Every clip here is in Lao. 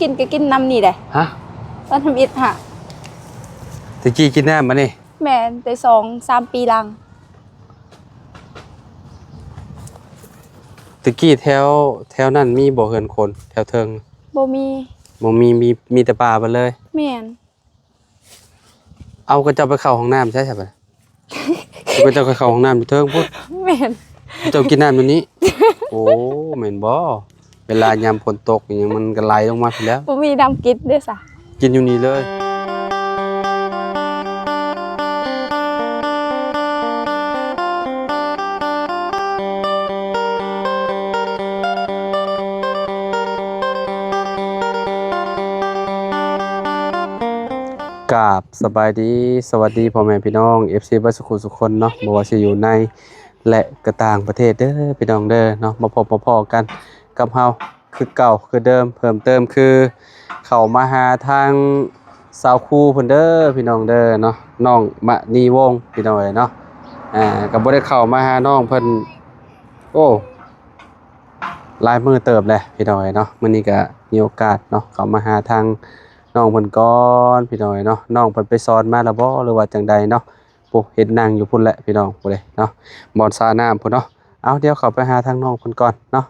ກິນກໍກິນນ້ຳນີ້ແຫຼະ. ຮະ? ຕອນທຳອິດຫະ. ແຕ່ກີ້ກິນນ້ຳອັນນີ້? ແມ່ນ, ແຕ່ສອງສາມປີຫຼັງ. ແຕ່ກີ້ແຖວ ແຖວນັ້ນມີບໍ່ເຮືອນຄົນ ແຖວເທິງ? ບໍ່ມີ. ບໍ່ມີ, ມີ ມີແຕ່ປ່າເບິດເລີຍ? ແມ່ນ. ເອົາ ຂະເຈົ້າໄປເຂົ້າຫ້ອງນ້ຳໃສຊະບັດ? ຂະເຈົ້າໄປເຂົ້າຫ້ອງນ້ຳຢູ່ເທິງພຸ້ນ? ແມ່ນ. ຂະເຈົ້າກິນນ້ຳຢູ່ນີ້? ໂອ້ ແມ່ນບໍ່? ເວລາຍາມຝົນຕົກອີຫຍັງ ມັນກໍໄຫຼລົງມາພຸ້ນແລ້ວ. ບໍ່ມີນ້ຳກິນເດ້ຊະ. ກິນຢູ່ນີ້ເລີຍ. ກາບສະບາຍດີ ສະຫວັດດີພໍ່ແມ່ພີ່ນ້ອງ ເອັຟຊີ ເບິດສຸຂູສຸຄົນເນາະ, ບໍ່ວ່າຊິຢູ່ໃນ ແລະ ກໍຕ່າງປະເທດເດີພີ່ນ້ອງເດີເນາະ. ມາພົບມາພໍ້ກັນກັບເຮົາຄືເກົ່າຄືເດີມ, ເພີ່ມເຕີມຄືເຂົ້າມາຫາທາງສາວຄູເພິ່ນເດີພີ່ນ້ອງເດີເນາະ, ນ້ອງມະນີວົງພີ່ນ້ອງເອີຍເນາະ. ອ່າ ກໍບໍ່ໄດ້ເຂົ້າມາຫານ້ອງເພິ່ນ ໂອ້ ຫຼາຍມື້ເຕີບແຫຼະພີ່ນ້ອງເອີຍເນາະ. ມື້ນີ້ກໍມີໂອກາດເນາະ ເຂົ້າມາຫາທາງນ້ອງເພິ່ນກ່ອນພີ່ນ້ອງເອີຍເນາະ. ນ້ອງເພິ່ນໄປສອນມາແລ້ວບໍ່ ຫຼືວ່າຈັ່ງໃດເນາະ? ໂອ້ ເຫັນນັ່ງຢູ່ພຸ້ນແຫຼະພີ່ນ້ອງ ພຸ້ນເດ້ເນາະ, ບ່ອນສະນ້ຳພຸ້ນເນາະ. ເອົາ ດຽວເຂົ້າໄປຫາທາງນ້ອງເພິ່ນກ່ອນເນາະ,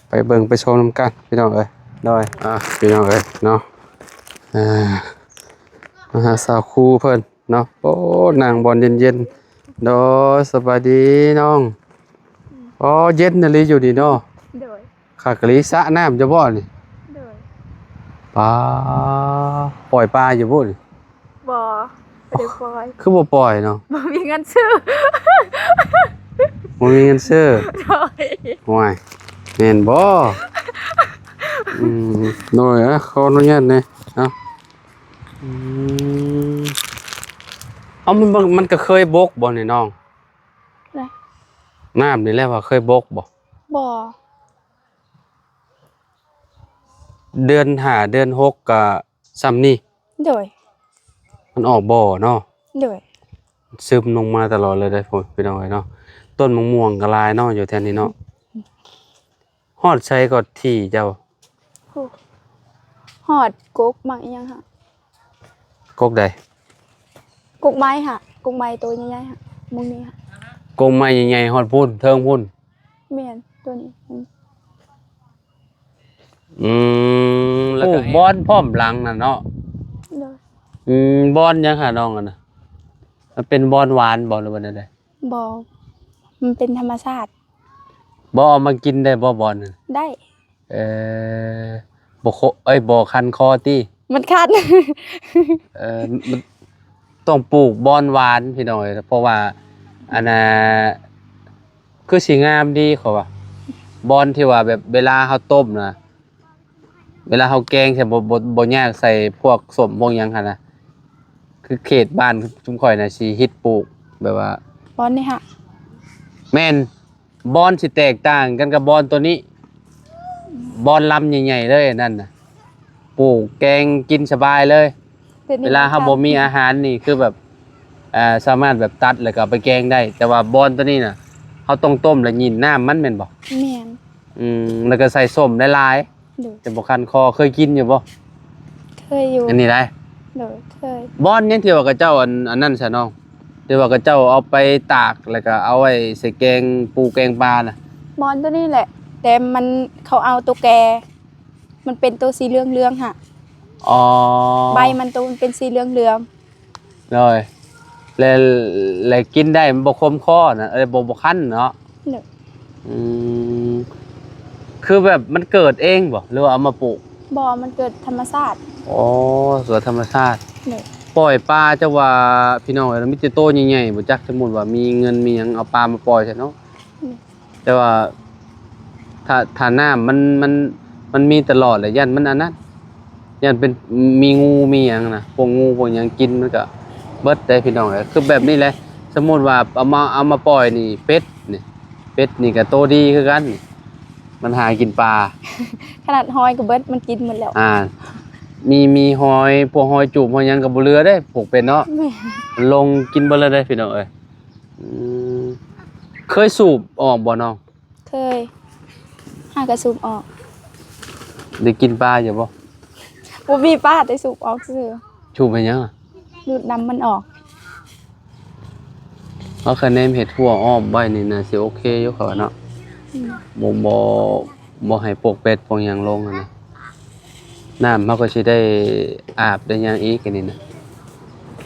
ໄປເບິ່ງໄປຊົມນຳກັນພີ່ນ້ອງເອີຍ. ໂດຍ ອ່າ ພີ່ນ້ອງເອີຍເນາະ, ອ່າ ມາຫາສາວຄູເພິ່ນເນາະ. ໂອ້ ນັ່ງບ່ອນເຢັນໆ. ໂດຍ ສະບາຍດີນ້ອງ. ອໍ ເຢັນອີ່ຫຼີຢູ່ນີ້ເນາະ. ໂດຍ. ຄັກອີ່ຫຼີ ສະນ້ຳຢູ່ບໍ່ນີ້? ໂດຍ. ປາ ປ່ອຍປາຢູ່ບໍ່ນີ້? ບໍ່ ບໍ່ໄດ້ປ່ອຍ. ຄືບໍ່ປ່ອຍເນາະ? ບໍ່ມີເງິນຊື້. ບໍ່ມີເງິນຊື້? ໂດຍ. ໂອ້ຍ ແມ່ນບໍ່? ອືມ ໂດຍ. ອ່ະ ຂໍອະນຸຍາດແດ່ເນາະ. ອືມ ເອົາ ມັນ ມັນ ມັນກໍເຄີຍບົກບໍ່ນີ້ນ້ອງ? ແລະ ນ້ຳນີ້ແຫຼະວ່າເຄີຍບົກບໍ່? ບໍ່. ເດືອນຫ້າເດືອນຫົກກໍຊ່ຳນີ້. ໂດຍ. ມັນອອກບໍ່ເນາະ? ໂດຍ. ຊຶມລົງມາຕະຫຼອດເລີຍເດ້ ໂອ້ຍ ພີ່ນ້ອງເອີຍເນາະ. ຕົ້ນມະມ່ວງກໍຫຼາຍເນາະ ຢູ່ແຖວນີ້ເນາະ. ຮອດໃສກໍທີ່ເຈົ້າ? ໂອ້ ຮອດກົກໝາກອີ່ຫຍັງຫະ? ກົກໃດ? ກົກໄມ້ຫະ, ກົກໄມ້ໂຕໃຫຍ່ໆຫະ, ໝ່ອງນີ້ຫະ. ກົກໄມ້ໃຫຍ່ໆ ຮອດພຸ້ນ ເທິງພຸ້ນ. ແມ່ນ ໂຕນີ້. ອືມ ແລ້ວກໍ ໂອ້ ບ່ອນພ້ອມຫຼັງນັ້ນເນາະ. ໂດຍ. ອືມ ບ່ອນຫຍັງຫານ້ອງອັນນະ? ມັນເປັນບ່ອນຫວານບໍ່ ຫຼືວ່າແນວໃດ? ບໍ່ ມັນເປັນທຳມະຊາດ. ບໍ່ເອົາມາກິນໄດ້ບໍ່ບ່ອນນັ້ນ? ໄດ້. ເອີ ບໍ່ໂຄ ເອີຍ ບໍ່ຄັນຄໍຕິ? ມັນຄັນ. ເອີ ມັນຕ້ອງປູກບ່ອນຫວານພີ່ນ້ອງເອີຍ, ເພາະວ່າ ອັນນ່າ ຄືຊິງາມດີເຂົາວ່າ, ບ່ອນທີ່ວ່າແບບເວລາເຮົາຕົ້ມນະ ເວລາເຮົາແກງໃສ່ ບໍ່ ບໍ່ ບໍ່ຍາກໃສ່ພວກສົ້ມພວກຫຍັງຫັ້ນນະ. ຄືເຂດບ້ານຊຸມຂ້ອຍນະ ຊິຮິດປູກແບບວ່າ ບ່ອນນີ້ຫະ? ແມ່ນ. ບ່ອນຊິແຕກຕ່າງກັນກັບບ່ອນໂຕນີ້, ບ່ອນລຳໃຫຍ່ໆເລີຍອັນນັ້ນນະ, ປູກແກງກິນສະບາຍເລີຍ. ເວລາເຮົາບໍ່ມີອາຫານນີ້ ຄືແບບ ເອີ ສາມາດແບບຕັດແລ້ວກໍເອົາໄປແກງໄດ້, ແຕ່ວ່າບ່ອນໂຕນີ້ນະ ເຮົາຕ້ອງຕົ້ມແລ້ວຍິນນ້ຳມັນແມ່ນບໍ່? ແມ່ນ. ອືມ ແລ້ວກໍໃສ່ສົ້ມຫຼາຍໆ. ໂດຍ. ແຕ່ບໍ່ຄັນຄໍ. ເຄີຍກິນຢູ່ບໍ່? ເຄີຍຢູ່. ອັນນີ້ໄດ໋? ໂດຍ ເຄີຍ. ບ່ອນຫຍັງທີ່ວ່າເຂົາເຈົ້າ ອັນ ອັນນັ້ນຊະນ້ອງ, ທີ່ວ່າເຂົາເຈົ້າເອົາໄປຕາກ ແລ້ວກໍເອົາໄວ້ໃສ່ແກງປູແກງປານະ? ບ່ອນໂຕນີ້ແຫຼະ, ແຕ່ມັນ ເຂົາເອົາໂຕແກ່ ມັນເປັນໂຕສີເຫຼືອງໆຫະ. ອໍ ໃບມັນໂຕມັນເປັນສີເຫຼືອງໆ. ໂດຍ. ແລະ ແລະກິນໄດ້ ມັນບໍ່ຄົມຄໍນະ, ເອີ ບໍ່ ບໍ່ຄັນເນາະ. ໂດຍ. ອືມ ຄືແບບມັນເກີດເອງບໍ່ ຫຼືວ່າເອົາມາປູກ? ບໍ່ ມັນເກີດທຳມະຊາດ. ອໍ ສວນທຳມະຊາດ. ໂດຍ. ປ່ອຍປາ ເຈົ້າວ່າ ພີ່ນ້ອງເອີຍ ມີແຕ່ໂຕໃຫຍ່ໆ ບໍ່ຈັກ ສົມມຸດວ່າມີເງິນມີຫຍັງ ເອົາປາມາປ່ອຍຊະເນາະ. ໂດຍ. ແຕ່ວ່າຖ້າ ຖ້ານ້ຳມັນ ມັນ ມັນມີຕະຫຼອດແຫຼະ ຢ້ານມັນອັນນັ້ນ, ຢ້ານເປັນ ມີງູມີຫຍັງນະ, ພວກງູພວກຫຍັງກິນມັນກະເບິດໄດ໋ພີ່ນ້ອງເອີຍ. ຄືແບບນີ້ແຫຼະ ສົມມຸດວ່າເອົາມາ ເອົາມາປ່ອຍນີ້ ເປັດນີ້ ເປັດນີ້ກະໂຕດີຄືກັນນີ້, ມັນຫາກິນປາ. ຂະໜາດຫອຍກະເບິດ ມັນກິນໝົດແລ້ວ. ອ່າ ມີ ມີຫອຍ ພວກຫອຍຈູບຫອຍຫຍັງກະບໍ່ເຫຼືອເດ້ ພວກເປັດເນາະ. ແມ່ນ. ມັນລົງກິນເບິດເລີຍເດ້ພີ່ນ້ອງເອີຍ. ອືມ ເຄີຍສູບອອກບໍ່ນ້ອງ? ເຄີຍ ຫາກະສູບອອກ. ໄດ້ກິນປາຢູ່ບໍ່? ບໍ່ມີປາ ແຕ່ສູບອອກຊື່. ສູບເປັນຫຍັງ? ດູດນ້ຳມັນອອກ. ເຮົາຄະແນນເຮັດຮົ້ວອ້ອມໄວ້ນີ້ໜ້າຊິໂອເຄຢູ່ ຂ້ອຍວ່າເນາະ. ອືມ ບໍ່ ບໍ່ ບໍ່ໃຫ້ພວກເປັດພວກຫຍັງລົງຫັ້ນນະ. ນ້ຳເຮົາກໍຊິໄດ້ອາບໄດ້ຫຍັງອີກອັນນີ້ນະ.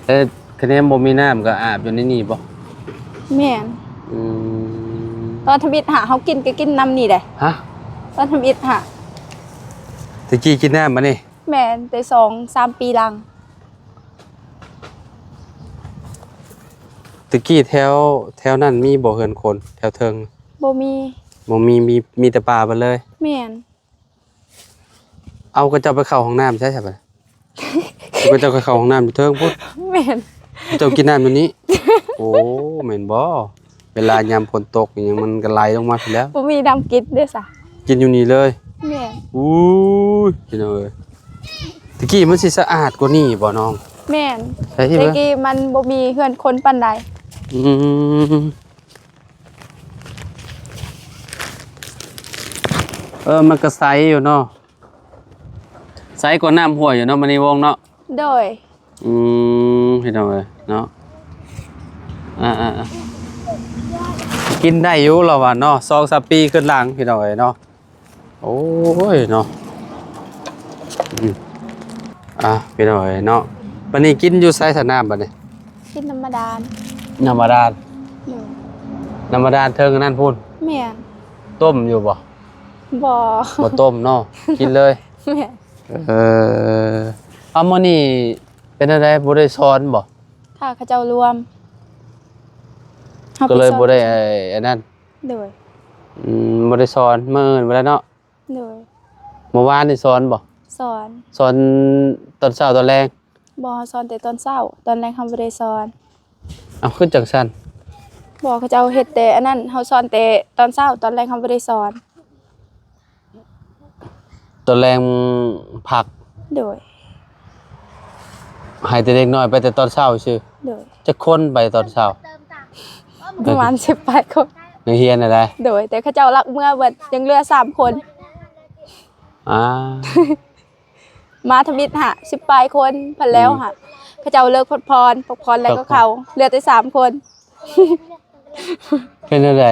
ເອີ ຄະແນນບໍ່ມີນ້ຳກໍອາບຢູ່ໃນນີ້ບໍ່? ແມ່ນ. ອືມ ຕອນທຳອິດຫາເຮົາກິນກໍກິນນ້ຳນີ້ເດ້. ຮະ? ຕອນທຳອິດຫາ ແຕ່ກີ້ກິນນ້ຳອັນນີ້? ແມ່ນ ແຕ່ສອງສາມປີຫຼັງ. ແຕ່ກີ້ແຖວ ແຖວນັ້ນມີບໍ່ເຮືອນຄົນ ແຖວເທິງ? ບໍ່ມີ. ບໍ່ມີ ມີ ມີແຕ່ປ່າເບິດເລີຍ? ແມ່ນ. ເອົາ ຂະເຈົ້າໄປເຂົ້າຫ້ອງນ້ຳໃສຊະບັດ? ຂະເຈົ້າໄປເຂົ້າຫ້ອງນ້ຳຢູ່ເທິງພຸ້ນ. ແມ່ນ. ເຈົ້າກິນນ້ຳຢູ່ນີ້? ໂອ້ ແມ່ນບໍ່? ເວລາຍາມຝົນຕົກອີ່ຫຍັງມັນກໍໄຫຼລົງມາພຸ້ນແຫຼ້ວ. ບໍ່ມີນ້ຳກິນເດ້ຊະ. ກິນຢູ່ນີ້ເລີຍ? ແມ່ນ. ອຸ້ຍ ພີ່ນ້ອງເອີຍ ແຕ່ກີ້ມັນຊິສະອາດກວ່ານີ້ບໍ່ນ້ອງ? ແມ່ນ. ແຕ່ກີ້ມັນບໍ່ມີເຮືອນຄົນປານໃດ. ອືມ ເອີ ມັນກໍໃສຢູ່ເນາະ. ໃສກວ່ານ້ຳຫ້ວຍຢູ່ເນາະ ມະນີວົງເນາະ. ໂດຍ. ອືມ ພີ່ນ້ອງເອີຍເນາະ. ອ່າໆໆ ກິນໄດ້ຢູ່ລາວວ່າເນາະ ສອງສາມປີຂຶ້ນຫຼັງ ພີ່ນ້ອງເອີຍເນາະ. ໂອ້ຍເນາະ. ອືມ ອ່າ ພີ່ນ້ອງເອີຍເນາະ ບັດນີ້ກິນຢູ່ໃສສະ ນ້ຳບັດນີ້? ກິນນ້ຳບາດານ. ນ້ຳບາດານ? ໂດຍ. ນ້ຳບາດານເທິງອັນນັ້ນພຸ້ນ? ແມ່ນ. ຕົ້ມຢູ່ບໍ່? ບໍ່ ບໍ່ຕົ້ມເນາະ ກິນເລີຍ. ແມ່ນ. ເອີ ເອົາ ມື້ນີ້ເປັນແນວໃດ ບໍ່ໄດ້ສອນບໍ່? ຖ້າເຂົາເຈົ້າລວມ ກໍເລີຍບໍ່ໄດ້ອັນນັ້ນ. ໂດຍ. ອືມ ບໍ່ໄດ້ສອນ ມື້ອື່ນໄປແລ້ວເນາະ. ໂດຍ. ມື້ວານນີ້ສອນບໍ່? ສອນ. ສອນຕອນເຊົ້າຕອນແລງ? ບໍ່ ເຮົາສອນແຕ່ຕອນເຊົ້າ ຕອນແລງເຮົາບໍ່ໄດ້ສອນ. ເອົ້າ ຄືຈັ່ງຊັ້ນ? ບໍ່ ເຂົາເຈົ້າເຮັດແຕ່ອັນນັ້ນ ເຮົາສອນແຕ່ຕອນເຊົ້າ ຕອນແລງເຮົາບໍ່ໄດ້ສອນ. ຕອນແລງພັກ? ໂດຍ. ໃຫ້ແຕ່ເດັກນ້ອຍໄປແຕ່ຕອນເຊົ້າຊື່? ໂດຍ. ຈັກຄົນໄປຕອນເຊົ້າ? ປະມານສິບປາຍຄົນ. ນັກຮຽນຫັ້ນນະ? ໂດຍ. ແຕ່ເຂົາເຈົ້າລັກເມືອເບິດ ຍັງເຫຼືອສາມຄົນ. ອ່າ ມາທຳອິດຫາ ສິບປາຍຄົນ ພັດແລ້ວຫາ ອືມ ເຂົາເຈົ້າເລີກພັກຜ່ອນ ພັກຜ່ອນແລ້ວກໍເຂົ້າ ເຫຼືອແຕ່ສາມຄົນ. ເປັນແນວໃດ?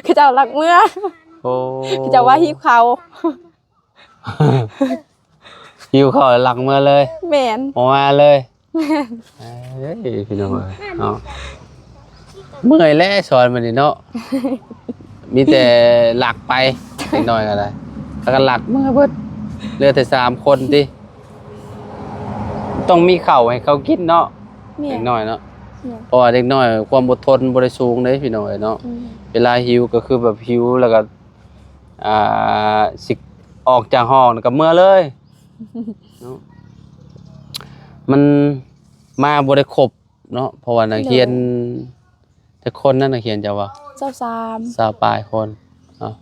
ເຂົາເຈົ້າລັກເມືອ. ໂອ້ ເຂົາເຈົ້າວ່າຫິວເຂົ້າ. ຫິວເຂົ້າລັກເມືອເລີຍ. ແມ່ນ. ບໍ່ມາເລີຍ. ແມ່ນ. ເອີຍ ພີ່ນ້ອງເອີຍເນາະ ເມື່ອຍແຫຼະສອນບັດນີ້ເນາະ. ມີແຕ່ລັກໄປ ເດັກນ້ອຍກໍໄດ້ ແລ້ວກໍລັກເມືອເບິດ ເຫຼືອແຕ່ສາມຄົນຕິ. ຕ້ອງມີເຂົ້າໃຫ້ເຂົາກິນເນາະ. ແມ່ນ. ເດັກນ້ອຍເນາະ. ແມ່ນ. ເພາະວ່າເດັກນ້ອຍຄວາມອົດທົນບໍ່ໄດ້ສູງເດ້ ພີ່ນ້ອງເອີຍເນາະ. ອືມ. ເວລາຫິວກໍຄືແບບຫິວ ແລ້ວກໍ ອ່າ ຊິອອກຈາກຫ້ອງກໍເມືອເລີຍເນາະ. ມັນມາບໍ່ໄດ້ຄົບເນາະ ເພາະວ່ານັກຮຽນ ໂດຍ ຈັກຄົນນະ ນັກຮຽນເຈົ້າວ່າ? ຊາວສາມ. ຊາວປາຍຄົນເນາະ.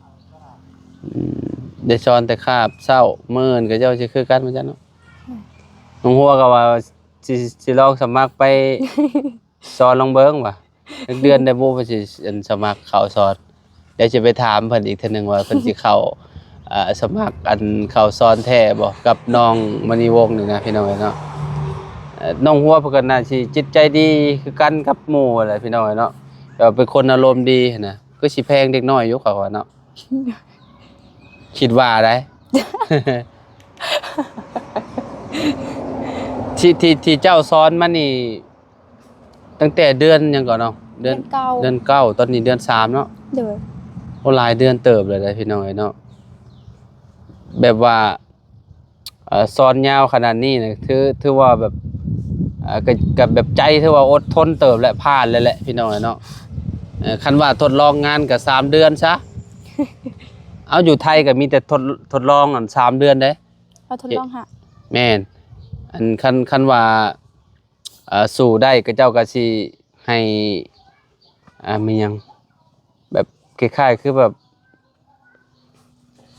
ອືມ ໄດ້ສອນແຕ່ຄາບເຊົ້າ ມື້ອື່ນກໍເຈົ້າຊິຄືກັນວ່າຊັ້ນເນາະ. ອືມ. ນ້ອງຫົວກໍວ່າຊິ ຊິລອງສະໝັກໄປ ສອນລອງເບິ່ງວ່າ ຈັກເດືອນໄດ້ບໍ່ ເພິ່ນຊິ ອັນ ສະໝັກເຂົ້າສອນ. ດຽວຊິໄປຖາມເພິ່ນອີກເທື່ອໜຶ່ງວ່າ ເພິ່ນຊິເຂົ້າ ເອີ ສະໝັກ ອັນ ເຂົ້າສອນແທ້ບໍ່ ກັບນ້ອງມະນີວົງນີ້ນະ ພີ່ນ້ອງເອີຍເນາະ. ເອີ ນ້ອງຫົວເພິ່ນກໍໜ້າຊິຈິດໃຈດີຄືກັນກັບໝູ່ຫັ້ນແຫຼະ ພີ່ນ້ອງເອີຍເນາະ. ແບບເປັນຄົນອາລົມດີຫັ້ນນະ ຄືຊິແພງເດັກນ້ອຍຢູ່ ຂ້ອຍວ່າເນາະ ຄິດວ່າໄດ໋. ທີ່ ທີ່ ທີ່ເຈົ້າສອນມານີ້ ຕັ້ງແຕ່ເດືອນຫຍັງກ່ອນເນາະ? ເດືອນ ເດືອນເກົ້າ ເດືອນເກົ້າ ຕອນນີ້ເດືອນສາມເນາະ. ໂດຍ. ໂອ້ ຫຼາຍເດືອນເຕີບແລ້ວເດ້ ພີ່ນ້ອງເອີຍເນາະ. ແບບວ່າ ເອີ ສອນຍາວຂະໜາດນີ້ນະ ຖື ຖືວ່າແບບ ເອີ ກໍ ກໍແບບໃຈຖືວ່າອົດທົນເຕີບແຫຼະ ຜ່ານແລ້ວແຫຼະ ພີ່ນ້ອງເອີຍເນາະ. ເອີ ຄັນວ່າທົດລອງງານກໍສາມເດືອນຊະ. ເອົາ ຢູ່ໄທກໍມີແຕ່ທົດ ທົດລອງອັນສາມເດືອນເດ້. ເຮົາທົດລອງຫາ. ແມ່ນ. ອັນ ຄັນ ຄັນວ່າ ອ່າ ສູ້ໄດ້ ເຂົາເຈົ້າກໍຊິໃຫ້ ອ່າ ມີຫຍັງ ແບບຄ້າຍໆຄືແບບ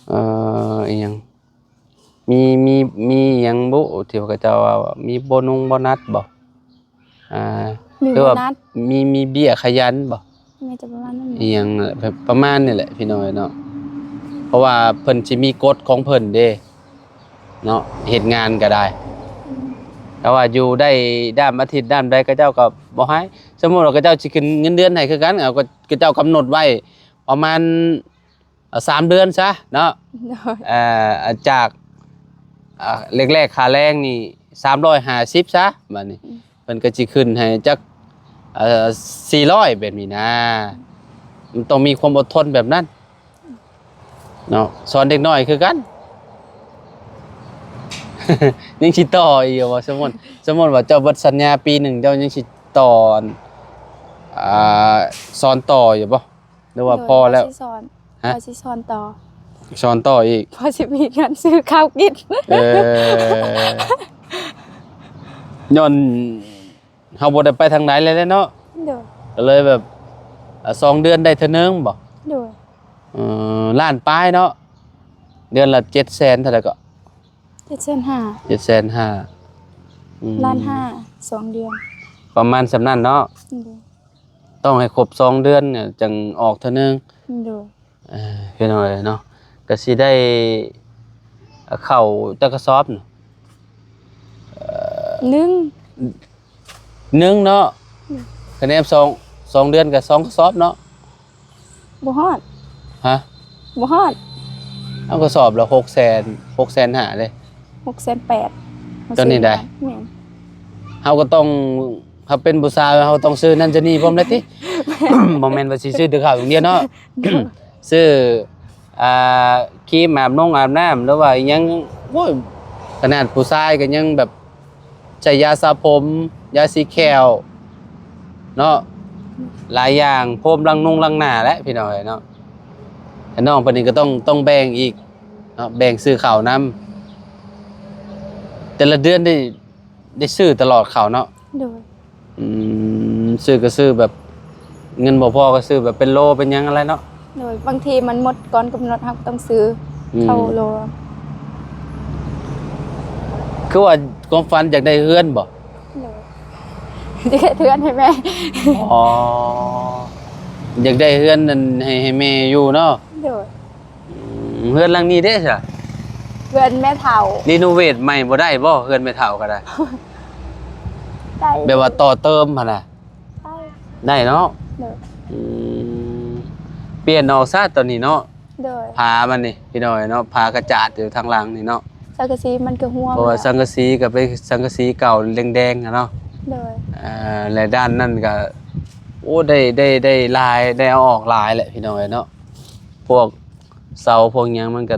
ເອີ ອີ່ຫຍັງ ມີ ມີ ມີຫຍັງບຸ ທີ່ວ່າເຂົາເຈົ້າວ່າ ມີໂບນົງໂບນັດບໍ? ອ່າ ມີໂບນັດ ມີ ມີເບ້ຍຂະຫຍັນບໍ? ແມ່ນຈະປະມານນັ້ນ. ອີ່ຫຍັງແບບປະມານນີ້ແຫຼະ ພີ່ນ້ອງເອີຍເນາະ. ເພາະວ່າເພິ່ນຊິມີກົດຂອງເພິ່ນເດ້. ເນາະ ເຮັດງານກໍໄດ້. ແຕ່ວ່າຢູ່ໄດ້ດ້າມອາທິດດ້າມໃດ ເຂົາເຈົ້າກໍບໍ່ໃຫ້. ສົມມຸດວ່າເຂົາເຈົ້າຊິຂຶ້ນເງິນເດືອນໃຫ້ຄືກັນ ເຂົາກໍ ເຂົາເຈົ້າກຳນົດໄວ້ປະມານ ເອົາສາມເດືອນຊະເນາະ. ໂດຍ ເອີ ຈາກ ເອີ ແລກໆຄ່າແຮງນີ້ສາມຮ້ອຍຫ້າສິບຊະ ບາດນີ້ ອືມ ເພິ່ນກໍຊິຂຶ້ນໃຫ້ຈັກ ເອີ ສີ່ຮ້ອຍ ແບບນີ້ນະ. ມັນຕ້ອງມີຄວາມອົດທົນແບບນັ້ນເນາະ. ສອນເດັກນ້ອຍຄືກັນ. ຍັງຊິຕໍ່ອີກຢູ່ບໍ່? ສົມມຸດ ສົມມຸດວ່າເຈົ້າເບິດສັນຍາປີໜຶ່ງ ເຈົ້າຍັງຊິຕໍ່ ອ່າ ສອນຕໍ່ຢູ່ບໍ່? ຫຼືວ່າພໍແລ້ວ? ໂດຍ ວ່າຊິສອນ ຮະ? ວ່າຊິສອນຕໍ່ ສອນຕໍ່ອີກ ພໍຊິມີເງິນຊື້ເຂົ້າກິນ. ເອີ ຍ້ອນເຮົາບໍ່ໄດ້ໄປທາງໃດເລີຍເນາະ. ໂດຍ ກໍເລີຍແບບ ອ່າ ສອງເດືອນໄດ້ເທື່ອໜຶ່ງບໍ່? ໂດຍ ເອີ ລ້ານປາຍເນາະ. ເດືອນລະເຈັດແສນເທົ່າໃດເກາະ? ເຈັດແສນຫ້າ ເຈັດແສນຫ້າ. ອືມ ລ້ານຫ້າ ສອງເດືອນ ປະມານສ່ຳນັ້ນເນາະ. ໂດຍ ຕ້ອງໃຫ້ຄົບສອງເດືອນຈັ່ງອອກເທື່ອໜຶ່ງ. ໂດຍ ເອີ ພີ່ນ້ອງເອີຍເນາະ ກໍຊິໄດ້ເຂົ້າຈັກກະສອບນະ? ເອີ ໜຶ່ງ ໜຶ່ງເນາະ. ອືມ ຄະແນນສອງ ສອງເດືອນກໍສອງກະສອບເນາະ. ບໍ່ຮອດ. ຮະ? ບໍ່ຮອດ. ເອົາ ກະສອບລະຫົກແສນ ຫົກແສນຫ້າເດ້ ຫົກແສນແປດ. ຕອນນີ້ໄດ໋ ແມ່ນ ເຮົາກໍຕ້ອງ ເຮົາເປັນຜູ້ຊາຍ ເຮົາຕ້ອງຊື້ນັ້ນຊື້ນີ້ພ້ອມໄດ໋ຕິ. ບໍ່ແມ່ນວ່າຊິຊື້ແຕ່ເຂົ້າຢ່າງດຽວເນາະ ຊື້ ອ່າ ຄຣີມອາບນົງອາບນ້ຳ ຫຼືວ່າອີ່ຫຍັງ. ໂອ້ຍ ຂະໜາດຜູ້ຊາຍກໍຍັງແບບ ໃຊ້ຢາສະຜົມ ຢາສີແຂ້ວເນາະ ຫຼາຍຢ່າງ ໂຟມລ້າງນົງລ້າງໜ້າແຫຼະ ພີ່ນ້ອງເອີຍເນາະ. ແລະນ້ອງເພິ່ນນີ້ກໍຕ້ອງ ຕ້ອງແບ່ງອີກເນາະ ແບ່ງຊື້ເຂົ້ານຳ. ແຕ່ລະເດືອນໄດ້ ໄດ້ຊື້ຕະຫຼອດເຂົ້າເນາະ? ໂດຍ. ອືມ ຊື້ກໍຊື້ແບບເງິນບໍ່ພໍກໍຊື້ແບບເປັນໂລເປັນຫຍັງຫັ້ນແຫຼະເນາະ? ໂດຍ. ບາງທີມັນໝົດກ່ອນກຳນົດ ເຮົາກໍຕ້ອງຊື້ ອືມ ເຂົ້າໂລ. ຄືວ່າຄວາມຝັນຢາກໄດ້ເຮືອນບໍ່? ໂດຍ. ຢາກໄດ້ເຮືອນໃຫ້ແມ່. ອໍ ຢາກໄດ້ເຮືອນນັ້ນໃຫ້ ໃຫ້ແມ່ຢູ່ເນາະ? ໂດຍ. ອືມ ເຮືອນຫຼັງນີ້ເດ້ຊະ? ເຮືອນແມ່ເຖົ້າ. ຣີໂນເວດໃໝ່ບໍ່ໄດ້ບໍ່? ເຮືອນແມ່ເຖົ້າກໍໄດ້. ໄດ້. ແບບວ່າຕໍ່ເຕີມຫັ້ນນະ? ໄດ້. ໄດ້ເນາະ? ໂດຍ. ອືມ ປ່ຽນອອກຊະຕອນນີ້ເນາະ? ໂດຍ. ຝາມັນນີ້ ພີ່ນ້ອງເນາະ ຝາກະຈາດຢູ່ທາງຫຼັງນີ້ເນາະ. ສັງກະສີມັນກໍຮ່ວງ ເພາະວ່າ ແລ້ວ ສັງກະສີກໍເປັນສັງກະສີເກົ່າແດງໆຫັ້ນເນາະ? ໂດຍ. ເອີ ແລະດ້ານນັ້ນກໍ ໂອ້ ໄດ້ ໄດ້ ໄດ້ຫຼາຍ ໄດ້ເອົາອອກຫຼາຍແຫຼະ ພີ່ນ້ອງເອີຍເນາະ. ພວກເສົາພວກຫຍັງມັນກໍ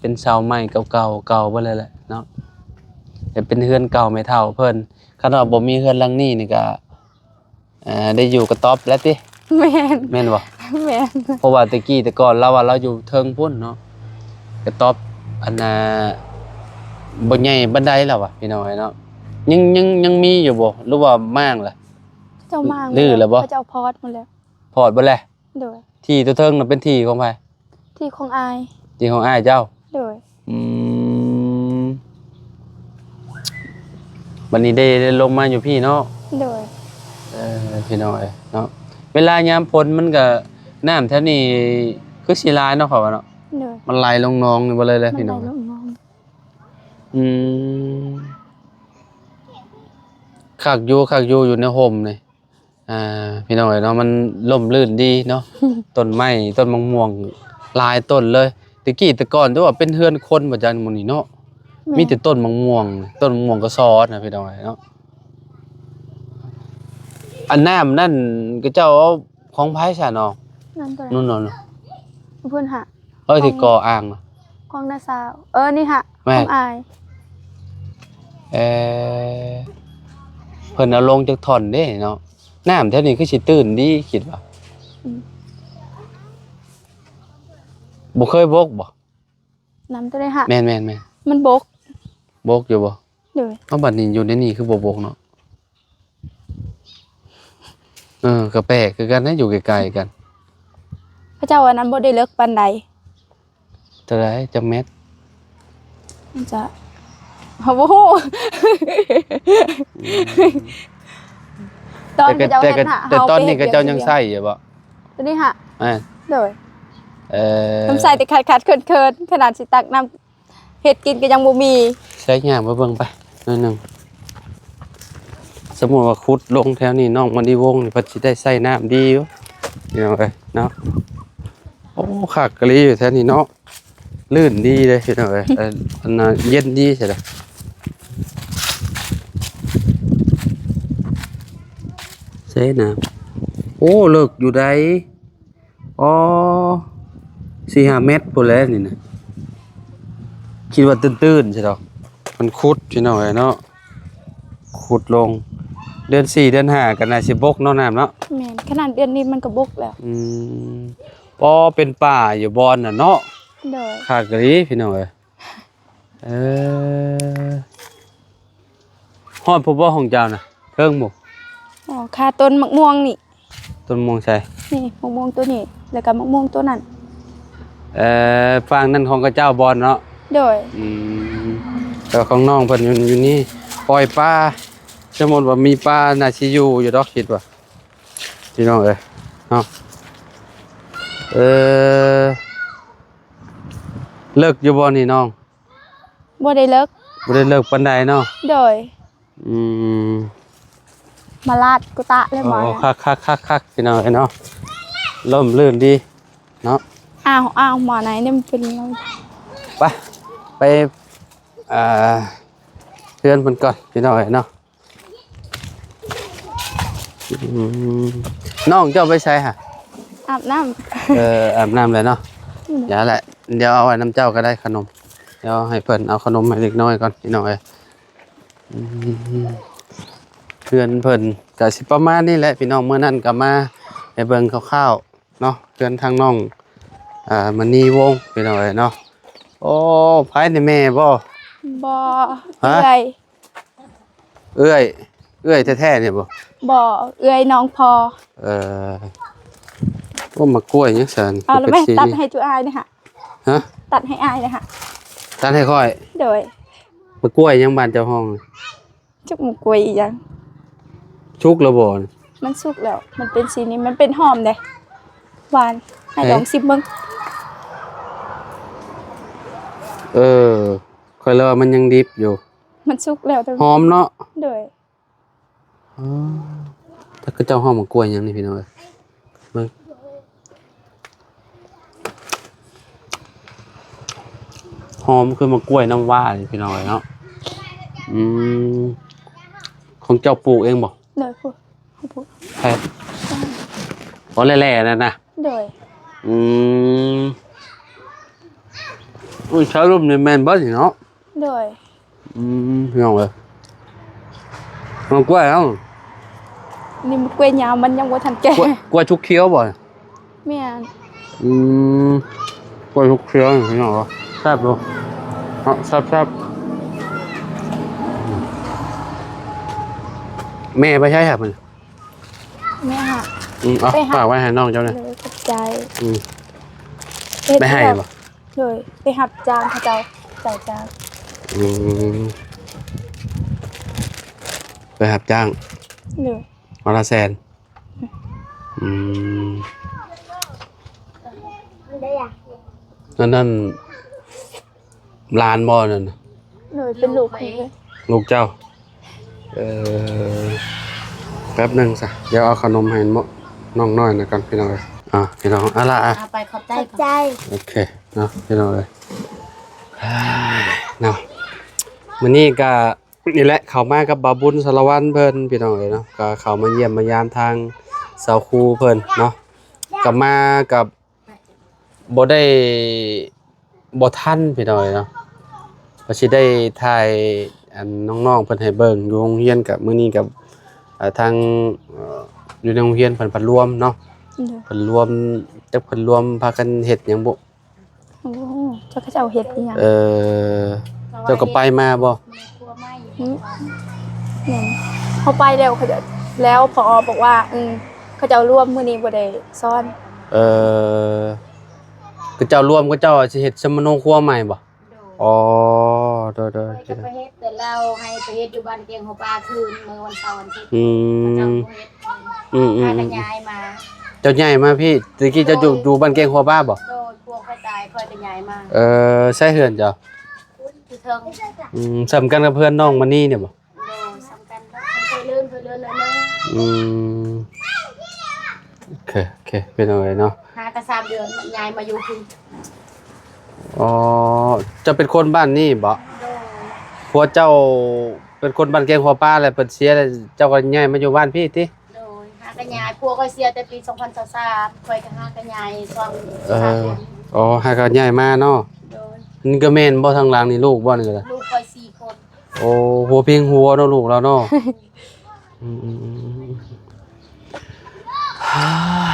ເປັນເສົາໄມ້ເກົ່າໆ ເກົ່າເບິດແລ້ວແຫຼະເນາະ ແຕ່ເປັນເຮືອນເກົ່າແມ່ເຖົ້າເພິ່ນ. ຄັນວ່າບໍ່ມີເຮືອນຫຼັງນີ້ນີ້ກໍ ເອີ ໄດ້ຢູ່ກະຕ໊ອບແລ້ວຕິ? ແມ່ນ. ແມ່ນບໍ່? ແມ່ນ. ເພາະວ່າແຕ່ກີ້ແຕ່ກ່ອນລາວວ່າລາວຢູ່ເທິງພຸ້ນເນາະ ກະຕ໊ອບ ອັນນ່າ ບໍ່ໃຫຍ່ປານໃດລາວວ່າ ພີ່ນ້ອງເອີຍເນາະ. ຍັງ ຍັງ ຍັງມີຢູ່ບໍ່ ຫຼືວ່າມ້າງລະ? ເຂົາເຈົ້າມ້າງ ຮື້ແລ້ວບໍ່? ເຂົາເຈົ້າພອດໝົດແລ້ວ. ພອດເບິດແລ້ວ? ໂດຍ. ທີ່ຕົວເທິງນະເປັນທີ່ຂອງໃຜ? ທີ່ຂອງອ້າຍ. ທີ່ຂອງອ້າຍເຈົ້າ? ໂດຍ. ອືມ ບັດນີ້ໄດ້ ໄດ້ລົງມາຢູ່ພີ້ເນາະ? ໂດຍ. ເອີ ພີ່ນ້ອງເອີຍເນາະ ເວລາຍາມຝົນມັນກະ ນ້ຳແຖວນີ້ຄືຊິຫຼາຍເນາະ ຂ້ອຍວ່າເນາະ? ໂດຍ. ມັນໄຫຼລົງໜອງນີ້ເບິດເລີຍແຫຼະ ມັນໄຫຼລົງໜອງ. ພີ່ນ້ອງ ອືມ ຄັກຢູ່ ຄັກຢູ່ ຢູ່ໃນຮົ່ມນີ້. ອ່າ ພີ່ນ້ອງເອີຍເນາະ ມັນຮົ່ມລື່ນດີເນາະ ຕົ້ນໄມ້ ຕົ້ນໝາກມ່ວງຫຼາຍຕົ້ນເລີຍ. ແຕ່ກີ້ແຕ່ກ່ອນ ແຕ່ວ່າເປັນເຮືອນຄົນບໍ່ຈັກໝູ່ນີ້ເນາະ. ແມ່ນ. ມີແຕ່ຕົ້ນໝາກມ່ວງ ຕົ້ນໝາກມ່ວງກະຊອນນະ ພີ່ນ້ອງເອີຍເນາະ. ອັນນ້ຳນັ້ນ ເຂົາເຈົ້າເອົາຂອງໃຜຊະນ້ອງ? ນ້ຳຕົວໃດ? ນັ້ນເນາະ ເພິ່ນຫາ ເອີ ທີ່ກໍ່ອ່າງນະ ຂອງນ້າສາວ. ເອີ ນີ້ຫະ ແມ່ນ ຂອງອ້າຍ. ເອີ ເພິ່ນເອົາລົງຈັກທ່ອນເດ້ເນາະ. ນ້ຳແຖວນີ້ຄືຊິຕື້ນດີ ຄິດວ່າ. ອືມ ບໍ່ເຄີຍບົກບໍ່? ນ້ຳຕົວໃດຫະ? ແມ່ນໆໆ ມັນບົກ. ບົກຢູ່ບໍ່? ໂດຍ. ເອົາ ບັດນີ້ຢູ່ໃນນີ້ຄືບໍ່ບົກເນາະ? ເອີ ກໍແປກຄືກັນນະ ຢູ່ໃກ້ໆກັນ. ເຂົາເຈົ້າອັນນັ້ນບໍ່ໄດ້ເລິກປານໃດ. ເທົ່າໃດ ຈັກແມັດ? ມັນຈະ ເຮົາບໍ່ຮູ້. ອືມ ຕອນ ແຕ່ ແຕ່ ແຕ່ຕອນນີ້ເຂົາເຈົ້າຍັງໃຊ້ຢູ່ບໍ່? ຕົວນີ້ຫະ? ແມ່ນ. ໂດຍ. ເອີ ນ້ຳໃຊ້ແຕ່ຂາດໆເຂີນໆ ຂະໜາດຊິຕັກນ້ຳ ເຮັດກິນກໍຍັງບໍ່ມີ. ໃຊ້ຍ່າງໄປເບິ່ງໄປໜ້ອຍໜຶ່ງ. ສົມມຸດວ່າຂຸດລົງແຖວນີ້ ນ້ອງມະນີວົງນີ້ ເພິ່ນຊິໄດ້ໃຊ້ນ້ຳດີຢູ່ ພີ່ນ້ອງເອີຍເນາະ. ໂອ້ ຄັກອີ່ຫຼີຢູ່ແຖວນີ້ເນາະ. ລື່ນດີເດ້ພີ່ນ້ອງເອີຍ. ເອີ ອັນນ່າ ເຢັນດີຊະເດ້. ເຊນະ ໂອ້ ເລິກຢູ່ໃດ໋. ອໍ ສີ່ຫ້າແມັດພຸ້ນແຫຼະນີ້ນະ. ຄິດວ່າຕື້ນໆ ຊະດອກ. ມັນຂຸດ ພີ່ນ້ອງເອີຍເນາະ. ຂຸດລົງ ເດືອນສີ່ເດືອນຫ້າກໍໜ້າຊິບົກເນາະ ນ້ຳເນາະ. ແມ່ນ ຂະໜາດເດືອນນີ້ມັນກໍບົກແລ້ວ. ອືມ ພໍເປັນປ່າຢູ່ບ່ອນນັ້ນເນາະ. ໂດຍ ຄັກອີ່ຫຼີພີ່ນ້ອງເອີຍ. ເອີ ຮອດພຸ້ນບໍ່ຂອງເຈົ້ານະ ເທິງບໍ່? ອໍ ຄາຕົ້ນໝາກມ່ວງນີ້. ຕົ້ນມ່ວງໃສ? ນີ້ ໝາກມ່ວງໂຕນີ້ ແລ້ວກໍໝາກມ່ວງໂຕນັ້ນ. ເອີ ຝັ່ງນັ້ນຂອງເຂົາເຈົ້າບ່ອນເນາະ? ໂດຍ. ອືມ ແຕ່ຂອງນ້ອງເພິ່ນຢູ່ ຢູ່ນີ້ ປ່ອຍປາ. ສົມມຸດວ່າມີປາ ໜ້າຊິຢູ່ຢູ່ດອກ ຄິດວ່າ ພີ່ນ້ອງເອີຍເນາະ. ເອີ ເລິກຢູ່ບໍ່ນີ້ນ້ອງ? ບໍ່ໄດ້ເລິກ. ບໍ່ໄດ້ເລິກປານໃດເນາະ? ໂດຍ. ອືມ ມາລາດກຸຕະເລີຍໝໍ. ໂອ້ ຄັກໆໆໆ ພີ່ນ້ອງເອີຍເນາະ. ຮົ່ມລື່ນດີເນາະ. ອ້າວໆ ໝໍນາຍນີ້ມັນເປັນ ໄປ ໄປ ອ່າ ເຮືອນເພິ່ນກ່ອນ ພີ່ນ້ອງເອີຍເນາະ. ອືມ ນ້ອງເຈົ້າໄປໃສຫະ? ອາບນ້ຳ. ເອີ ອາບນ້ຳແລ້ວເນາະ. ອືມ ຢ່າແຫຼະ ດຽວເອົາໄວ້ນຳເຈົ້າກໍໄດ້ຂະໜົມ. ດຽວໃຫ້ເພິ່ນເອົາຂະໜົມໃຫ້ເດັກນ້ອຍກ່ອນ ພີ່ນ້ອງເອີຍ. ອືມ ເຮືອນເພິ່ນກະຊິປະມານນີ້ແຫຼະ ພີ່ນ້ອງ. ມື້ນັ້ນກະມາໃຫ້ເບິ່ງຄ່າວໆເນາະ ເຮືອນທາງນ້ອງ ອ່າ ມະນີວົງ ພີ່ນ້ອງເອີຍເນາະ. ໂອ້ ໃຜນີ້ ແມ່ບໍ່? ບໍ່. ຮະ? ເອື້ອຍ. ເອື້ອຍ ເອື້ອຍແທ້ໆນີ້ບໍ່? ບໍ່ ເອື້ອຍນ້ອງພໍ່. ເອີ ໂອ້ ໝາກກ້ວຍຫຍັງຊັ້ນ? ເອົາລະແມ່ ຕັດໃຫ້ຈຸອ້າຍເດ້ຫະ. ຮະ? ຕັດໃຫ້ອ້າຍເດ້ຫະ. ຕັດໃຫ້ຂ້ອຍ? ໂດຍ. ໝາກກ້ວຍຫຍັງບ້ານເຈົ້າຮ້ອງ? ຈັກໝາກກ້ວຍອີ່ຫຍັງ. ສຸກແລ້ວບໍ່? ມັນສຸກແລ້ວ ມັນເປັນສີນີ້ ມັນເປັນຫອມເດ້. ຫວານ ໃຫ້ ເອີ ລອງຊິມເບິ່ງ. ເອີ ຂ້ອຍລະວ່າມັນຍັງດິບຢູ່. ມັນສຸກແລ້ວ ແຕ່ ຫອມເນາະ. ໂດຍ. ອໍ ແຕ່ເຂົາເຈົ້າຮ້ອງໝາກກ້ວຍຫຍັງນີ້ ພີ່ນ້ອງເອີຍ ເບິ່ງ ຫອມຄືໝາກກ້ວຍນ້ຳວ້ານີ້ ພີ່ນ້ອງເອີຍເນາະ. ອືມ ຂອງເຈົ້າປູກເອງບໍ່? ໂດຍ ປູກ ຂອງປູກ. ໃຜ? ອໍ ແຫຼະໆ ນັ້ນນະ. ໂດຍ. ອືມ ອຸ້ຍ ຊາວລຸ່ມນີ້ແມ່ນບໍ່ນີ້ເນາະ? ໂດຍ. ອືມ ພີ່ນ້ອງເອີຍ ມັນກ້ວຍເອົາ ນີ້ມັນກ້ວຍຍາວ ມັນຍັງບໍ່ທັນແກ່. ກ້ວຍ ກ້ວຍສຸກຂຽວບໍ່? ແມ່ນ. ອືມ ກ້ວຍສຸກຂຽວ ພີ່ນ້ອງເອີຍ ແຊບຢູ່ເນາະ ແຊບໆ. ແມ່ໄປໃສຫະ? ແມ່ຫາ ອືມ ເອົາ ໄປຫາ ຝາກໄວ້ໃຫ້ນ້ອງເຈົ້າແດ່. ໂດຍ ຂອບໃຈ. ອືມ ໄປໃຫ້ບໍ່? ໂດຍ ໄປຮັບຈ້າງເຂົາເຈົ້າ ເຈົ້າຈ້າງ. ອືມ ໄປຮັບຈ້າງ. ໂດຍ. ວັນລະແສນ. ອືມ ອັນນັ້ນ ຫຼານບໍ່ນັ້ນນະ? ໂດຍ ເປັນລູກຂອງເອື້ອຍ. ລູກເຈົ້າ. ເອີ ແປັບໜຶ່ງຊະ ດຽວເອົາຂະໜົມໃຫ້ນ້ອງນ້ອຍນະກ່ອນ ພີ່ນ້ອງເອີຍ. ອ່າ ພີ່ນ້ອງ ອາລະ ອາ ເອົາໄປ ຂອບໃຈ ຂອບໃຈ. ໂອເຄເນາະ ພີ່ນ້ອງເອີຍ ເນາະ. ມື້ນີ້ກະນີ້ແຫຼະ ເຂົ້າມາກັບບ່າວບຸນສາລະວັນເພິ່ນ ພີ່ນ້ອງເອີຍເນາະ ກະເຂົ້າມາຢ້ຽມມາຢາມທາງສາວຄູເພິ່ນເນາະ. ກັບມາກັບ ບໍ່ໄດ້ ບໍ່ທັນ ພີ່ນ້ອງເອີຍເນາະ ວ່າຊິໄດ້ຖ່າຍອັນນ້ອງໆເພິ່ນໃຫ້ເບິ່ງຢູ່ໂຮງຮຽນ. ກະມື້ນີ້ກະ ອ່າ ທາງ ເອີ ຢູ່ໃນໂຮງຮຽນເພິ່ນພັດລວມເນາະ. ໂດຍ. ເພິ່ນລວມ ຈັກເພິ່ນລວມພາກັນເຮັດຫຍັງບຸ? ໂອ້ ຈັກເຂົາເຈົ້າເຮັດອີ່ຫຍັງ. ເອີ ເຈົ້າກໍໄປມາບໍ່? ອືມ ແມ່ນ ເຮົາໄປແລ້ວ ເຂົາເຈົ້າ ແລ້ວ ຜອ ບອກວ່າ ອືມ ເຂົາເຈົ້າລວມມື້ນີ້ບໍ່ໄດ້ສອນ. ເອີ ເຂົາເຈົ້າລວມ ເຂົາເຈົ້າຊິເຮັດສຳມະໂນຄົວໃໝ່ບໍ່? ໂດຍ. ອໍ ໂດຍໆ ຂ້ອຍຈະໄປເຮັດ ແຕ່ລາວໃຫ້ໄປເຮັດຢູ່ບ້ານແກ້ງຫົວປາຄືນ ມື້ວັນເສົາວັນອາທິດ. ອືມ ເຂົາເຈົ້າບໍ່ເຮັດ. ອືມໆໆ ຂ້ອຍກໍຍ້າຍມາ. ເຈົ້າຍ້າຍມາພີ້ ແຕ່ກີ້ເຈົ້າຢູ່ ໂດຍ ຢູ່ບ້ານແກ້ງຫົວປາບໍ່? ໂດຍ ຜົວຂ້ອຍຕາຍ ຂ້ອຍກໍຍ້າຍມາ. ເອີ ໃສເຮືອນເຈົ້າ? ເທິງ. ອືມ ສ່ຳກັນກັບເຮືອນນ້ອງມະນີນີ້ບໍ່? ໂດຍ ສ່ຳກັນ ເພິ່ນເຄີຍເລີນ ເຄີຍເລີນໜ້ອຍໜຶ່ງ. ອືມ ໂອເຄ ໂອເຄ ພີ່ນ້ອງເອີຍເນາະ ຫາກໍສາມເດືອນ ຍ້າຍມາຢູ່ພີ້. ອໍ ເຈົ້າເປັນຄົນບ້ານນີ້ບໍ່? ໂດຍ. ຜົວເຈົ້າເປັນຄົນບ້ານແກ້ງຫົວປາ ແລ້ວເພິ່ນເສຍ ແລ້ວເຈົ້າກໍຍ້າຍມາຢູ່ບ້ານພີ້ຕິ? ໂດຍ ຫາກໍຍ້າຍ ຜົວຂ້ອຍເສຍແຕ່ປີສອງພັນຊາວສາມ ຂ້ອຍກໍຫາກໍຍ້າຍຊ່ວງ ເອີ ສາມເດືອນ. ອໍ ຫາກໍຍ້າຍມາເນາະ. ໂດຍ. ນີ້ກໍແມ່ນບໍ່ ທາງຫຼັງນີ້ລູກບໍ່? ນີ້ກໍໄດ້ ລູກຂ້ອຍສີ່ຄົນ. ໂອ້ ຫົວເພງຫົວເນາະ ລູກລາວເນາະ. ອືມ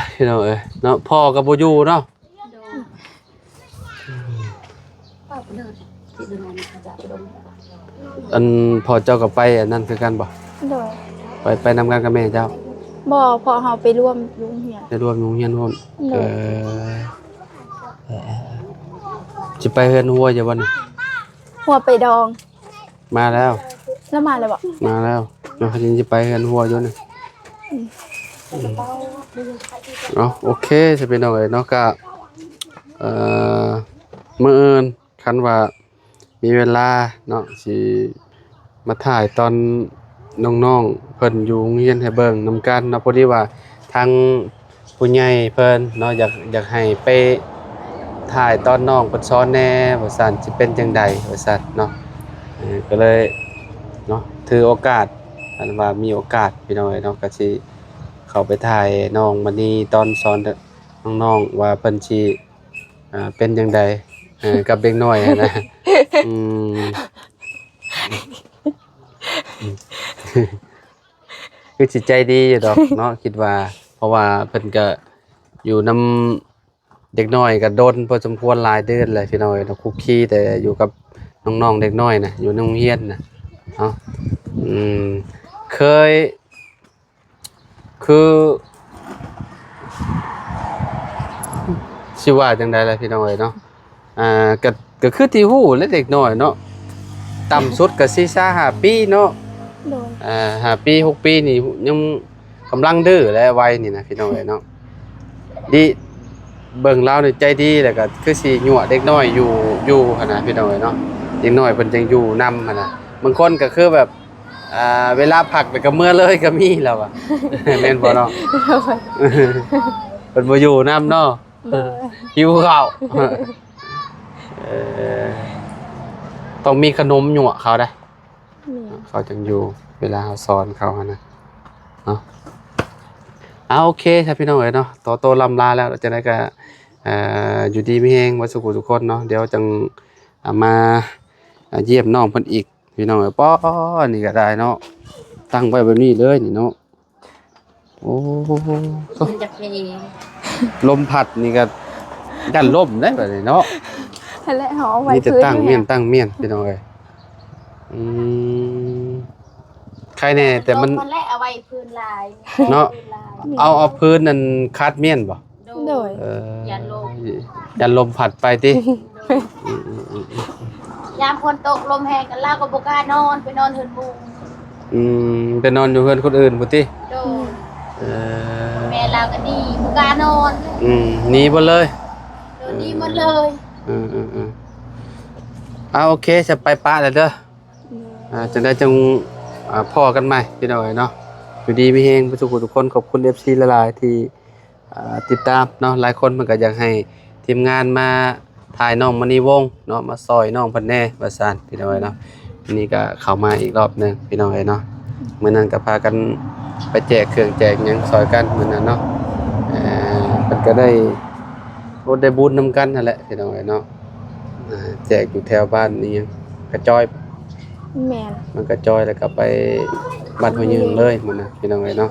ໆໆ ພີ່ນ້ອງເອີຍເນາະ ພໍ່ກໍບໍ່ຢູ່ເນາະ. ໂດຍ. ອັນພໍ່ເຈົ້າກໍໄປອັນນັ້ນຄືກັນບໍ່? ໂດຍ. ໄປ ໄປນຳກັນກັບແມ່ເຈົ້າ? ບໍ່ ພໍ່ເຮົາໄປຮ່ວມຢູ່ໂຮງຮຽນ. ໄປຮ່ວມຢູ່ໂຮງຮຽນພຸ້ນ. ໂດຍ. ເອີ ເອີ ເອີ ຊິໄປເຮືອນຫົວຢູ່ບໍ່ນີ້? ຫົວໄປດອງ. ມາແລ້ວ. ແລ້ວມາແລ້ວບໍ່? ມາແລ້ວເນາະ ຍັງຊິໄປເຮືອນຫົວຢູ່ນີ້. ອືມ ເນາະ ໂອເຄ ຊະ ພີ່ນ້ອງເອີຍເນາະ ກະ ເອີ ມື້ອື່ນຄັນວ່າມີເວລາເນາະ ຊິມາຖ່າຍຕອນນ້ອງໆເພິ່ນຢູ່ໂຮງຮຽນໃຫ້ເບິ່ງນຳກັນເນາະ. ພໍດີວ່າທາງ ຜູ້ໃຫຍ່ເພິ່ນເນາະ ຢາກ ຢາກໃຫ້ໄປຖ່າຍຕອນນ້ອງເພິ່ນສອນແດ່ວ່າຊັ້ນ ຊິເປັນຈັ່ງໃດວ່າຊັ້ນເນາະ. ເອີ ກໍເລີຍເນາະ ຖືໂອກາດ ອັນວ່າມີໂອກາດ ພີ່ນ້ອງເອີຍເນາະ ກໍຊິເຂົ້າໄປຖ່າຍນ້ອງມະນີຕອນສອນນ້ອງໆ ວ່າເພິ່ນຊິ ອ່າ ເປັນຈັ່ງໃດ ເອີ ກັບເດັກນ້ອຍຫັ້ນນະ. ອືມ ຄືຊິໃຈດີຢູ່ດອກເນາະ ຄິດວ່າ ເພາະວ່າເພິ່ນກະຢູ່ນຳເດັກນ້ອຍກະດົນພໍສົມຄວນ ຫຼາຍເດືອນແລ້ວ ພີ່ນ້ອງເອີຍເນາະ ຄຸກຄີແຕ່ຢູ່ກັບນ້ອງໆເດັກນ້ອຍນະ ຢູ່ໃນໂຮງຮຽນນະເນາະ. ອືມ ເຄີຍ ຄື ຊິວ່າຈັ່ງໃດລະ ພີ່ນ້ອງເອີຍເນາະ. ອ່າ ກະ ກະຄືທີ່ຮູ້ແຫຼະ ເດັກນ້ອຍເນາະ ຕ່ຳສຸດກະສີ່ ຫ້າປີເນາະ. ໂດຍ. ອ່າ ຫ້າປີ ຫົກປີນີ້ຍັງກຳລັງດື້ແຫຼະ ໄວນີ້ນະ ພີ່ນ້ອງເອີຍເນາະ. ດີ ເບິ່ງລາວນີ້ໃຈດີ ແລ້ວກະຄືຊິຍົວະເດັກນ້ອຍຢູ່ ຢູ່ຫັ້ນນະ ພີ່ນ້ອງເອີຍເນາະ. ເດັກນ້ອຍເພິ່ນຈັ່ງຢູ່ນຳຫັ້ນນະ. ບາງຄົນກະຄືແບບ ອ່າ ເວລາພັກແລ້ວກໍເມືອເລີຍກໍມີແລ້ວວ່າ ແມ່ນບໍ່ເນາະ? ໂດຍ. ເພິ່ນບໍ່ຢູ່ນຳເນາະ. ໂດຍ. ຫິວເຂົ້າ. ເອີ ຕ້ອງມີຂະໜົມຍົວະເຂົາໄດ໋. ແມ່ນ. ເຂົາຈັ່ງຢູ່ ເວລາເຮົາສອນເຂົາຫັ້ນນະເນາະ. ເອົາ ໂອເຄຊະ ພີ່ນ້ອງເອີຍເນາະ ຂໍໂຕລ່ຳລາແລ້ວ ຈັ່ງໃດກໍ ເອີ ຢູ່ດີມີແຮງເບິດສູ່ຜູ້ສູ່ຄົນເນາະ. ດຽວຈັ່ງ ອ່າ ມາ ອ່າ ຢ້ຽມນ້ອງເພິ່ນອີກ ພີ່ນ້ອງເອີຍ. ປ້ອ ນີ້ກໍໄດ້ເນາະ ຕັ້ງໄວ້ແບບນີ້ເລີຍນີ້ເນາະ. ໂອ້ ມັນຈະເພ ລົມພັດນີ້ກໍຢ້ານລົ້ມໄດ໋ບັດນີ້ເນາະ. ຫັ້ນແຫຼະ ເຮົາເອົາໄວ້ ມີແຕ່ຕັ້ງມ້ຽນ ພື້ນ ຕັ້ງມ້ຽນ ພີ່ນ້ອງເອີຍ. ອືມ ໄຄແນ່ ແຕ່ມັນ ລົມຫັ້ນແຫຼະ ເອົາໄວ້ພື້ນລາຍເນາະ. ເອົາ ເອົາພື້ນນັ້ນຄາດມ້ຽນບໍ່? ໂດຍ. ເອີ ຢ້ານລົມ ຢ້ານລົມພັດໄປຕິ? ໂດຍ. ອືມໆໆ ຍາມຝົນຕົກລົມແຮງ ລາວກໍບໍ່ກ້ານອນ ໄປນອນເຮືອນໝູ່. ອືມ ໄປນອນຢູ່ເຮືອນຄົນອື່ນພຸ້ນຕິ? ໂດຍ. ເອີ ແມ່ລາວກໍໜີ ບໍ່ກ້ານອນ. ອືມ ໜີໝົດເລີຍ. ໂດຍ ໜີໝົດເລີຍ. ເອີໆໆ ເອົາ ໂອເຄ ຈະໄປປະແລ້ວເດີ. ໂດຍ. ອ່າ ຈັ່ງໃດຈັ່ງ ອ່າ ພໍ້ກັນໃໝ່ ພີ່ນ້ອງເອີຍເນາະ. ຢູ່ດີມີແຮງເບິດທຸກຜູ້ທຸກຄົນ. ຂອບຄຸນເອັຟຊີຫຼາຍໆທີ່ ອ່າ ຕິດຕາມເນາະ. ຫຼາຍຄົນເພິ່ນກໍຢາກໃຫ້ທີມງານມາຖ່າຍນ້ອງມະນີວົງເນາະ ມາຊ່ອຍນ້ອງເພິ່ນແດ່ວ່າຊັ້ນ ພີ່ນ້ອງເອີຍເນາະ. ມື້ນີ້ກໍເຂົ້າມາອີກລອບໜຶ່ງ ພີ່ນ້ອງເອີຍເນາະ. ມື້ນັ້ນກໍພາກັນໄປແຈກເຄື່ອງແຈກຫຍັງຊ່ອຍກັນມື້ນັ້ນເນາະ. ເອີ ເພິ່ນກໍໄດ້ ໂອ້ ໄດ້ບຸນນຳກັນຫັ້ນແຫຼະ ພີ່ນ້ອງເອີຍເນາະ. ອ່າ ແຈກຢູ່ແຖວບ້ານອີ່ຫຍັງ ກະຈອຍ ແມ່ນ ມັນກະຈອຍ ແລ້ວກໍໄປບ້ານຫ້ວຍຍືງເລີຍມື້ນັ້ນ ພີ່ນ້ອງເອີຍເນາະ.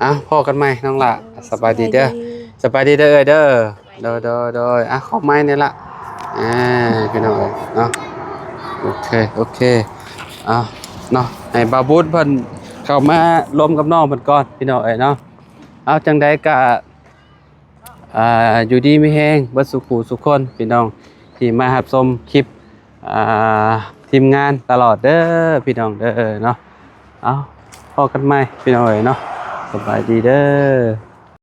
ອ່ະ ພໍ້ກັນໃໝ່ນ້ອງຫຼ້າ. ເອີ ສະບາຍດີເດີ ສະບາຍດີເດີເອື້ອຍເດີ. ໂດຍໆໆ ອ່ະ ຂໍໄມ້ນີ້ລະ ອ່າ ພີ່ນ້ອງເອີຍເນາະ. ໂອເຄ ໂອເຄ ເອົາເນາະ ໃຫ້ບ່າວບຸນເພິ່ນເຂົ້າມາລົມກັບນ້ອງເພິ່ນກ່ອນ ພີ່ນ້ອງເອີຍເນາະ. ເອົາ ຈັ່ງໃດກະ ອ່າ ຢູ່ດີມີແຮງເບິດສູ່ຜູ້ສູ່ຄົນ ພີ່ນ້ອງທີ່ມາຮັບຊົມຄລິບ ອ່າ ທີມງານຕະຫຼອດເດີ ພີ່ນ້ອງເດີເນາະ. ເອົາ ພໍ້ກັນໃໝ່ ພີ່ນ້ອງເອີຍເນາະ. ສະບາຍດີເດີ.